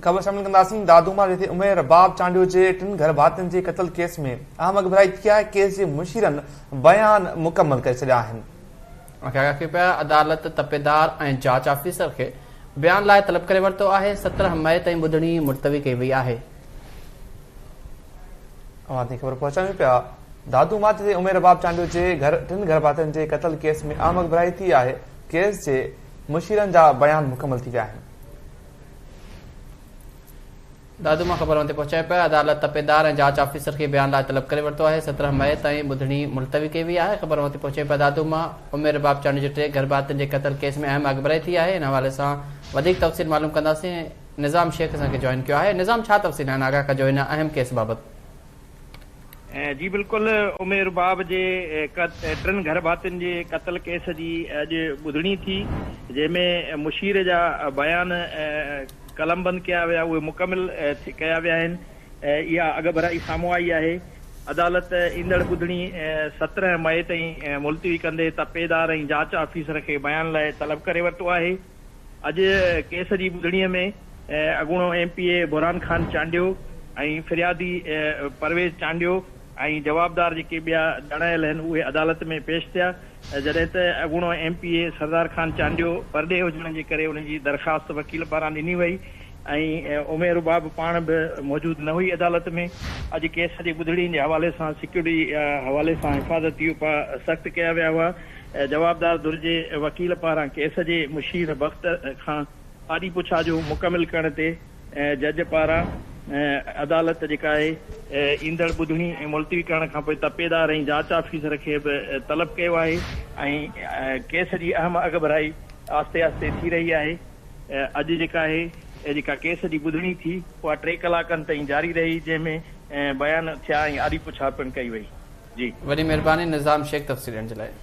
خبر شامل ڪنداسين دادو مان جتي عمير رباب چانڊيو جي ٽن گهر ڀاتين جي قتل ڪيس ۾ اهم اڳڀرائي ٿي آهي، ڪيس جي مشيرن بيان مڪمل ڪري ڇڏيا آهن. آگاهه پيا عدالت تپيدار ۽ جاچ آفيسر کي بيان لاء طلب ڪري ورتو آهي، 17 مئي تائين ٻڌڻي ملتوي ڪئي وئي آهي. اوهان تائين خبر پهچايون پيا دادو مان جتي عمير رباب چانڊيو جي گهر ٽن گهر ڀاتين جي قتل ڪيس ۾ اهم اڳڀرائي ٿي آهي، ڪيس جي مشيرن جا بيان مڪمل ٿي ويا آهن. دادو مان خبر اوهان تي پهچائي پيا، عدالت تپيدار ۽ جاچ آفيسر کي بيان لاء طلب ڪري ورتو آهي، 17 مئي تائين ٻڌڻي ملتوي ڪئي وئي آهي، خبر اوهان تي پهچائي پيا دادو مان عمر رباب چانڊيو جي ٽي گهرڀاتين جي قتل ڪيس ۾ اهم اڳڀرائي ٿي آهي، ان حوالي سان وڌيڪ تفصيل معلوم ڪنداسين، نظام شيخ اسان کي جوائن ڪيو آهي، نظام ڇا تفصيل آهن آگاهه ڪجو هن اهم ڪيس بابت. جي بلڪل ام رباب جي ٽن گهر ڀاتين جي قتل ڪيس جي اڄ ٻڌڻي ٿي جنهن ۾ مشير جا بيان قلمبند ڪيا ويا اهي مڪمل ڪيا ويا آهن اها اڳڀرائي سامهون آئي آهي عدالت ايندڙ ٻڌڻي 17 مئي تائين ملتوي ڪندي تپيدار ۽ جاچ آفيسر کي بيان لاء طلب ڪري ورتو آهي. اڄ ڪيس جي ٻڌڻي ۾ اڳوڻو M P A Burhan Khan Chandio ۽ فريادي پرويز چانڊيو ۽ جوابدار جيڪي ٻيا ڄاڻايل آهن اهي عدالت ۾ پيش ٿيا جڏهن ته اڳوڻو M P A Sardar Khan Chandio پرڏيهه هجڻ جي ڪري ان جي درخواست وڪيل پاران ڏني وئي ۽ ام رباب پاڻ به موجود نه هئي عدالت ۾ اڄ ڪيس جي ٻڌڻي جي حوالي سان سيڪيورٽي حوالي سان حفاظتي اپاء سخت ڪيا ويا هئا. جوابدار ڌر جي وڪيل پاران ڪيس جي مشير بخت کان آڏي پڇا جو مڪمل ڪرڻ تي جج پاران عدالت جيڪا آهي ايندڙ ٻڌڻي ملتوي ڪرڻ کانپوء تپيدار ۽ جاچ آفيسر کي به طلب ڪيو آهي ۽ ڪيس جي اهم اڳڀرائي آهستي آهستي ٿي رهي آهي اڄ جيڪا آهي جيڪا ڪيس جي ٻڌڻي ٿي اها ٽي ڪلاڪن تائين جاري رهي جنهن ۾ بيان ٿيا ۽ آڏي پڇا پڻ ڪئي وئي جي. وڏي مهرباني نظام شيخ تفصيل ڏيڻ جي لاء.